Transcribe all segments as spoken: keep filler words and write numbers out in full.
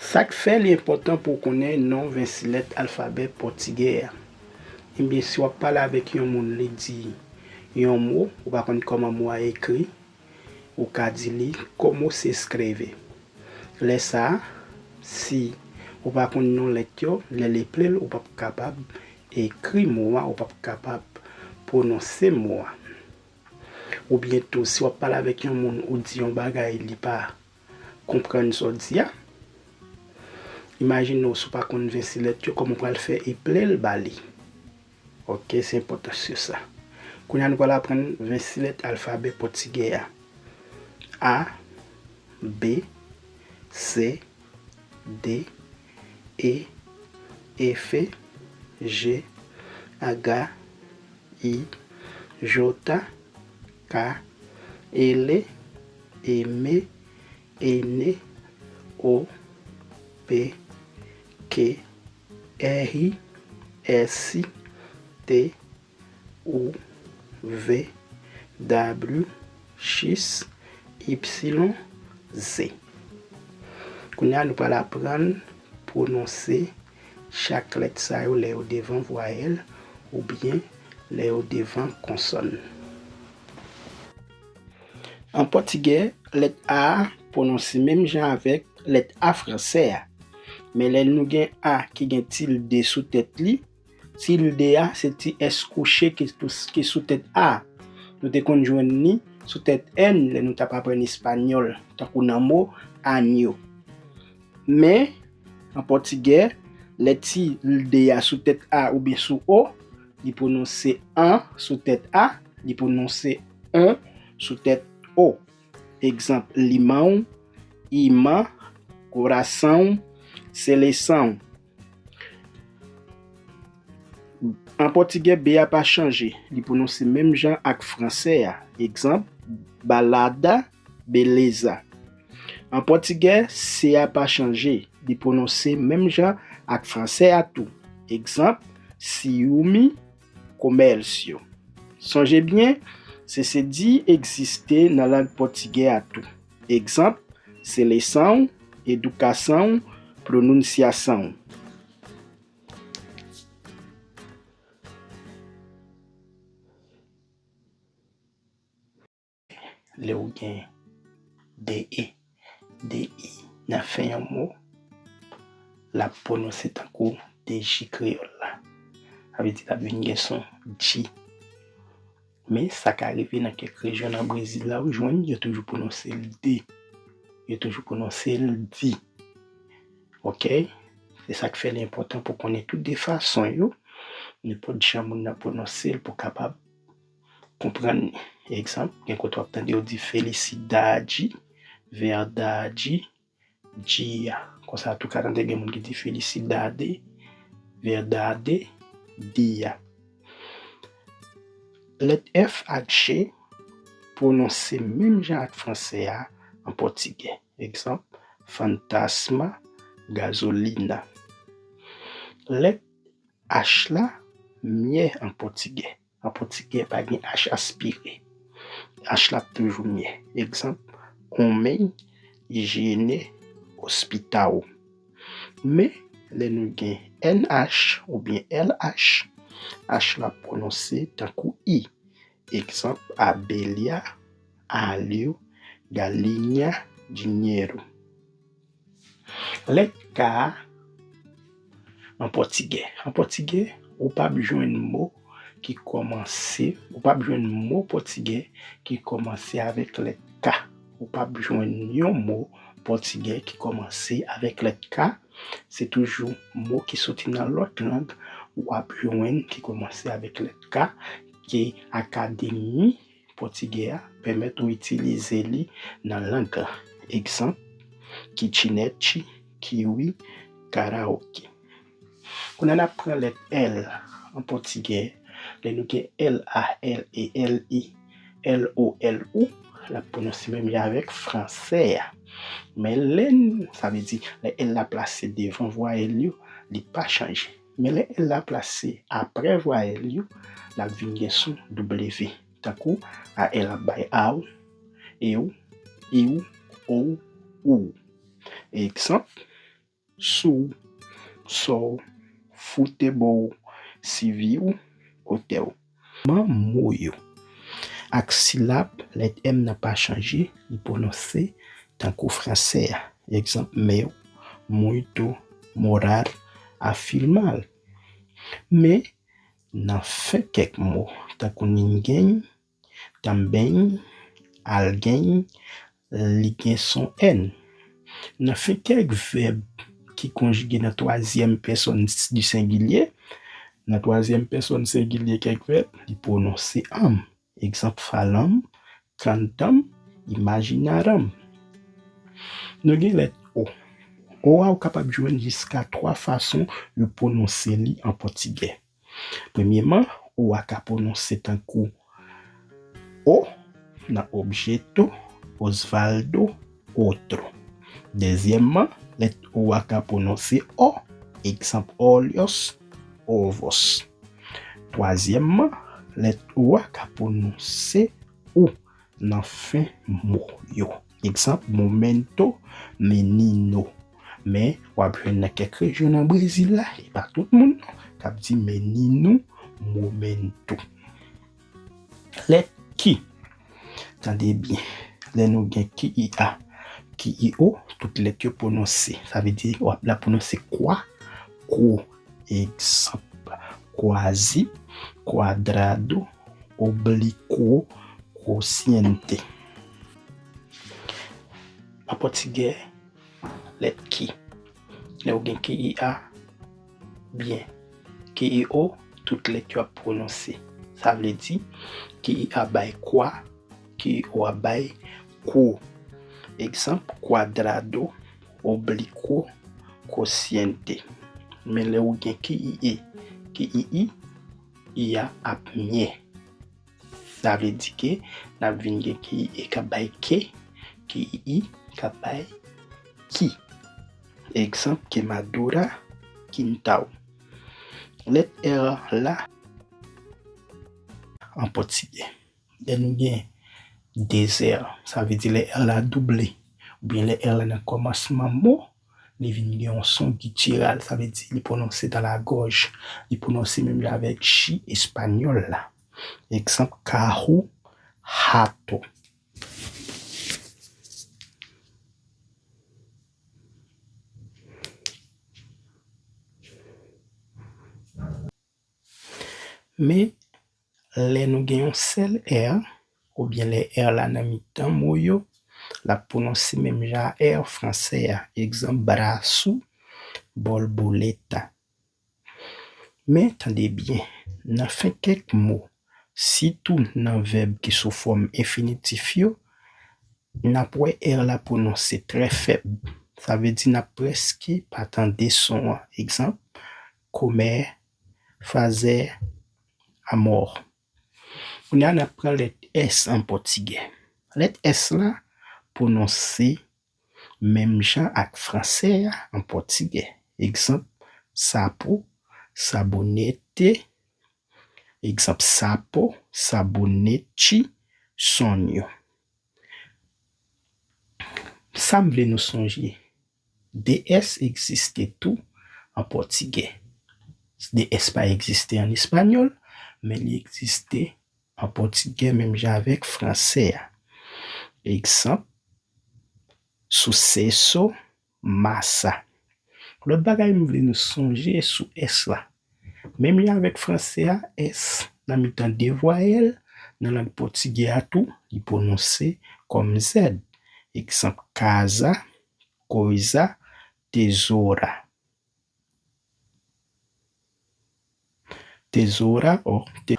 Sa k fè li enpòtan pou w konnen non vennsizlèt alfabè pòtigè a? Ebyen, si w ap pale avèk yon moun, li di yon mo, ou pa konn kòman mo a ekri, ou ka di li como se escreve. Lè sa a, si ou pa konn non lèt yo, lè l eple l, ou p ap kapab ekri mo a, ou p ap kapab pwononse mo a. Oubyen tou, si w ap pale avèk yon moun, ou di yon bagay, li pa konprann sa w di a, imajine w, si w pa konn vennsizlèt yo, kòman w pral fè eple l ba li? Oke, se enpòtans yo sa. Kounye a, nou pral aprann vennsizlèt alfabè pòtigè a. A, B, C, D, E, F, G, H, I, J, K, L, M, N, O, P, Q, R, S, T, U, V, W, X, Y, Z. Kounye a, nou pral aprann pwononse chak lèt sa yo lè yo devan vwayèl oubyen lè yo devan konsòn. An pòtigè, lèt A a pwononse menm jan avèk lèt A fransè a. Men lè nou gen A ki gen tilde sou tèt li, tilde a se ti S kouche ki tou-, ki sou tèt A a. Nou te konn jwenn li sou tèt N lè nou t ap aprann espanyòl, tankou nan mo año. Men, an pòtigè, lè tilde a sou tèt A oubyen sou O, li pwononse an sou tèt A, li pwononse on sou tèt O. Egzanp, limão, irmã, coração, seleção. An pòtigè, B a pa chanje, li pwononse menm jan ak fransè a. Egzanp, balada, beleza. An pòtigè, C a pa chanje, li pwononse menm jan ak fransè a tou. Egzanp, ciúme, comércio. Sonje byen, C C D egziste nan lang pòtigè a tou. Egzanp, seleção, educação, pronunciação. Lè w gen D E, D I nan fen yon mo, l ap pwononse tankou D J kreyòl la. Sa vle di l ap vin gen son J. Men sa ka rive nan kèk rejyon nan Brezil la, ou jwenn yo toujou pwononse l D. Yo toujou pwononse l D. Oke? Se sa k fè li enpòtan pou konnen tout de fason yo, nenpòt jan moun nan pwononse l pou kapab konprann li. Egzanp, gen kote w ap tande yo di felicidade, verdade, dia. Konsa tou ka tande gen moun ki di felicidade, verdade, dia. Lèt F ak G pwononse menm jan ak fransè a an pòtigè. Egzanp, fantasma, gasolina. Lèt H la, myè an pòtigè. An pòtigè pa gen H aspire. H la ap toujou myè. Egzanp, homem, higiene, hospital. Men, lè nou gen N H oubyen L H, H la pwononse tankou I. Egzanp, abelha, alho, galinha, dinheiro. Lèt K a an pòtigè. An pòtigè, ou p ap jwenn mo ki kòmanse, ou p ap jwenn mo pòtigè ki kòmanse avèk lèt K. Ou p ap jwenn yon mo pòtigè ki kòmanse avèk lèt K. Se toujou mo ki soti nan lòt lang w ap jwenn ki kòmanse avèk lèt K, ke Akademi pòtigè a pèmèt ou itilize li nan lang la. Egzanp, kitchenette, kiwi, karaoke. Kounye a n ap pran lèt L an pòtigè. Lè nou gen L A, L E, L I, L O, L O, l ap pwononse menm jan avèk fransè a. Men lè n, sa vle di, lè L la plase devan vwayèl yo, li pa chanje. Men lè L la plase aprè vwayèl yo, l ap vin gen son W. Tankou, A L ap bay aw, ew, iw, ow, uw. Egzanp, sou w, sò w, foute bo w, sivi w, otè w. Man mo yo. Ak silab, lèt M nan pa chanje, li pwononse tankou fransè a. Egzanp, meu, muito, morar, afirmar. Men, nan fen kèk mo, tankou ninguém, também, alguém, li gen son N. Nan fen kèk vèb ki konjige nan twazyèm pèsòn di sengilye, nan twazyèm pèsòn sengilye kèk vèb, li pwononse am. Egzanp, falam, cantam, imaginaram. Nou gen lèt O. O a ou kapab jwenn jiska twa fason yo pwononse li an pòtigè. Premyèman, O a ka pwononse tankou o nan objeto, Osvaldo, outro. Dezyèmman, lèt O a ka pwononse o, egzanp, olhos, ovos. Twazyèmman, lèt O a ka pwononse ou nan fen mo yo. Egzanp, momento, menino. Men, w ap jwenn nan kèk rejyon nan Brezil la, e pa tout moun non, k ap di menino, momento. Lèt Q. Tande byen. Lè nou gen Q I A, Q I O, tout lèt yo pwononse. Sa vle di, w ap la pwononse kwa, kwo. Egzanp, quase, quadrado, oblíquo, quociente. An pòtigè, lèt Q. Lè w gen Q I A, byen. Q I O, tout lèt yo ap pwononse. Sa vle di, Q I A bay kwa, Q I O a bay kwo. Egzanp, quadrado, oblíquo, quociente. Men lè w gen Q I E, Q I I, I a ap nye. Sa vle di ke n ap vin gen Q I E k ap bay ke, Q I I k ap bay ki. Egzanp, queimadura, quintal. Lèt R la an pòtigè. Lè nou gen dezè, sa vle di lè R la double, oubyen lè R la nan kòmansman mo, li vin gen yon son gitiral, sa vle di li pwononse dans la gorge, li pwononse menm jan avèk J espanyòl la. Egzanp, carro, rato. Men, lè nou gen yon sèl R, oubyen lè R la nan mitan mo yo, l ap pwononse menm jan a R fransè a. Egzanp, braço, borboleta. Men, tande byen, nan fen kèk mo, sitou nan vèb ki sou fòm enfinitif yo, n ap wè R la pwononse trè fèb. Sa vle di n ap prèske pa tande son an. Egzanp, comer, fazer, amor. Kounye a, n ap pran lèt S an pòtigè. Lèt S la pwononse menm jan ak fransè a an pòtigè. Egzanp, sapo, sabonete. Egzanp, sapo, sabonete, sonho. Sa m vle nou sonje, D S egziste tou an pòtigè. D S pa egziste an espanyòl, men li egziste an pòtigè menm jan avèk fransè a. Egzanp, sucesso, massa. Lòt bagay m vle nou sonje sou S la. Menm jan avèk fransè a, S nan mitan de vwayèl, nan lang pòtigè a tou, li pwononse kòm Z. Egzanp, casa, coisa, tesoura. Tesoura o te.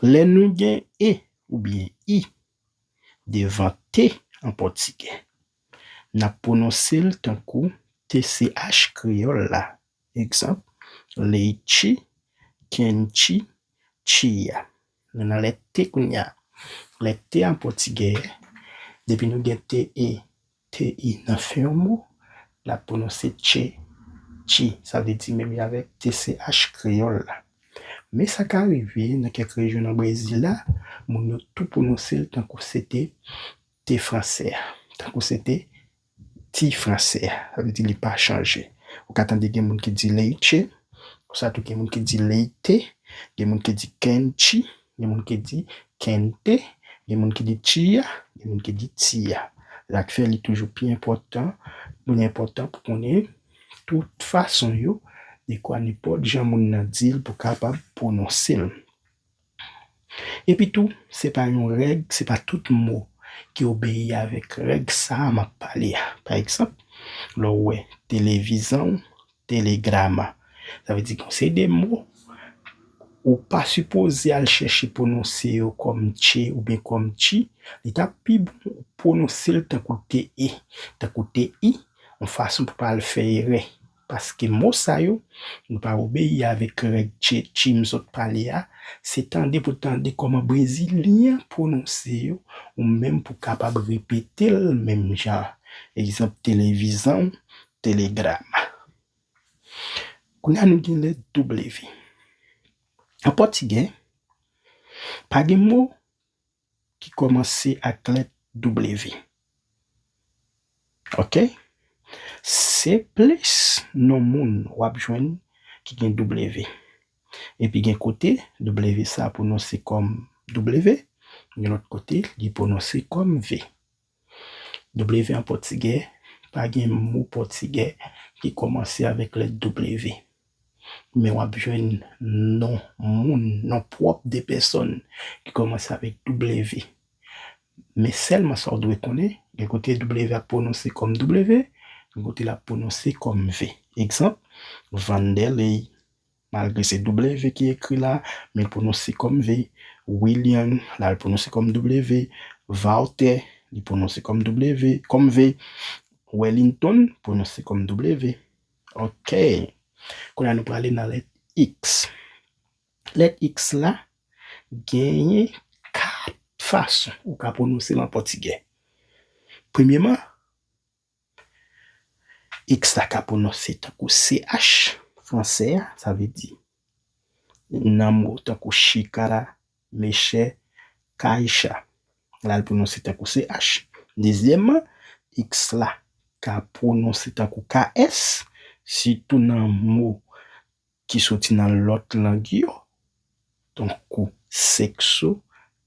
Lè nou gen E oubyen I devan T an pòtigè, n ap pwononse l tankou T C H kreyòl la. Egzanp, leite, quente, chia. Nou nan lèt T kounye a. Lèt T an pòtigè, depi nou gen T E, T I nan fen yon mo, n ap pwononse tche, tchi. Sa vle di menm jan avèk T C H kreyòl la. Men sa ka rive nan kèk rejyon nan Brezil la, moun yo tou pwononse l tankou se te T fransè a, tankou se te ti fransè a. Sa vle di li pa chanje. Ou ka tande gen moun ki di leite, konsa tou gen moun ki di leite, gen moun ki di kenchi, gen moun ki di kente, gen moun ki di chia, gen moun ki di tia. Sa k fè li toujou pi enpòtan, li enpòtan pou konnen tout fason yo, dekwa nenpòt jan moun nan di l pou kapab pwononse l. Epi tou, se pa yon règ, se pa tout mo ki obeyi avèk règ sa a m ap pale a. Pa egzanp, lè w wè televizyon, telegrama, sa vle di gen yon seri de mo ou pa sipoze al chèche pwononse yo kòm che oubyen kòm chi, li t ap pi bon ou pwononse l tankou te e, tankou te i, yon fason pou pa al fè erè. Paske mo sa yo, nou pa obeyi avèk règ che, chi m sot pale a, se tande pou tande kòman brezilyen an pwononse yo, ou menm pou kapab repete l menm jan. Egzanp, televizyon, telegrama. Kounye a nou gen lèt W. An pòtigè, pa gen mo ki kòmanse ak lèt W. Oke? Se plis non moun w ap jwenn ki gen W. Epi gen kote, W sa pwononse kòm W, gen lòt kote, li pwononse kòm V. W an pòtigè, pa gen mo pòtigè ki kòmanse avèk lèt W. Men w ap jwenn non moun, non pwòp de pèsòn ki kòmanse avèk W. Men sèlman sa w dwe konnen, gen kote W ap pwononse kòm W, gen kote l ap pwononse kòm V. Egzanp, Vanderlei. Malgre se W ki ekri la, men l pwononse kòm V. William, la l pwononse kòm W. Walter, li pwononse kòm W, kòm V. Wellington, pwononse kòm W. Oke. Kounye a nou prale nan lèt X. Lèt X la genyen kat fason ou ka pwononse l an pòtigè. Premyèman, X la ka pwononse tankou C H, fransè a, sa vle di nan mo tankou xícara, mexer, caixa. La, l pwononse tankou C H. Dezyèmman, X la ka pwononse tankou K S, sitou nan mo ki soti nan lòt lang yo, tankou sexo,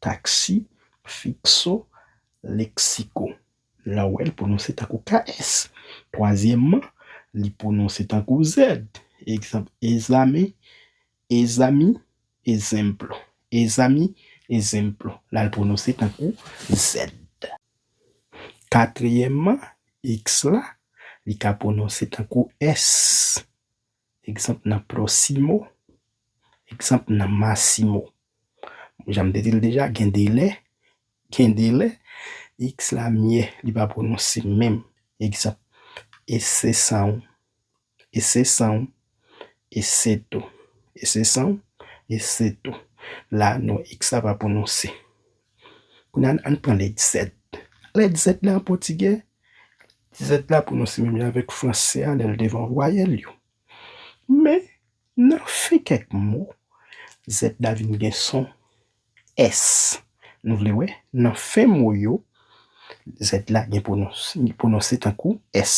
taxi, fixo, léxico. La w wè l pwononse tankou K S. Twazyèmman, li pwononse tankou Z. Egzanp, exame, exami, exemplo. Exami, exemplo. La l pwononse tankou Z. Katriyèmman, X la, li ka pwononse tankou S. Egzanp nan próximo, egzanp nan máximo. Jan m te di l deja, gen de lè, gen de lè, X la myè, li pa pwononse menm. Egzanp, exceção, exceção, exceto, exceção, exceto. La, non, X la pa pwononse. Kounye a, ann pran lèt Z. Lèt Z la an pòtigè, Z la pwononse menm jan avèk fransè a lè l devan vwayèl yo. Men, nan fen kèk mo, Z la vin gen son S. Nou vle wè, nan fen mo yo, Z la gen pwonons-, pwononse tankou S.